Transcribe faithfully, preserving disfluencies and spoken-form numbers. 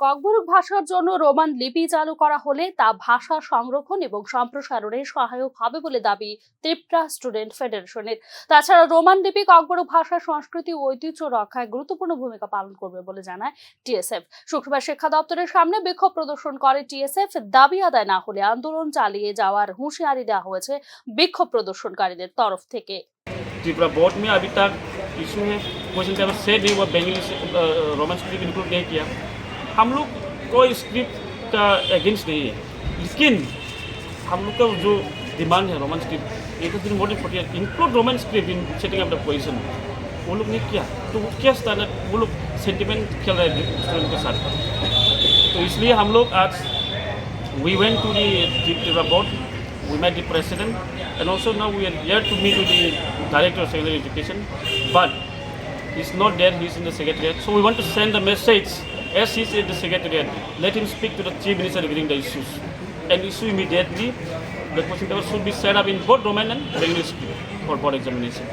ককবরক ভাষার জন্য রোমান লিপি চালু করা হলে তা ভাষা সংরক্ষণ এবং সম্প্রসারণে সহায়ক হবে বলে দাবি তিপ্রা স্টুডেন্ট ফেডারেশনের। তাছাড়া রোমান লিপি ককবরক ভাষা, সংস্কৃতি ও ঐতিহ্য রক্ষায় গুরুত্বপূর্ণ ভূমিকা পালন করবে বলে জানায় টিএসএফ। শুক্রবার শিক্ষা দপ্তরের সামনে বিক্ষোভ প্রদর্শন করে টিএসএফ। দাবি আদায় না হলে আন্দোলন চালিয়ে যাওয়ার হুঁশিয়ারি দেওয়া হয়েছে বিক্ষোভ প্রদর্শনকারীদের তরফ থেকে। त्रिपुरा बोर्ड में अभी तक इशू है, क्वेश्चन पेपर सेट नहीं हुआ, बेंगली से रोमन स्क्रिप्ट इंक्लूड नहीं किया। हम लोग कोई स्क्रिप्ट का अगेंस्ट नहीं है, लेकिन हम लोग का जो डिमांड है Roman script, it has been more than forty years, include Roman script in setting up the position। वो लोग ने किया, तो वो क्या स्टैंडर्ड, वो लोग सेंटिमेंट खेल रहे हैं स्टूडेंट के साथ। तो इसलिए हम लोग आज we went to the Tripura board, we met the president, and also now we are here to meet with the director of secondary education, but he's not there, he's in the secretariat. So we want to send a message, as he's in the secretariat, let him speak to the chief minister regarding the issues and issue immediately. The question paper should be set up in both Roman and Bengali script for board examination.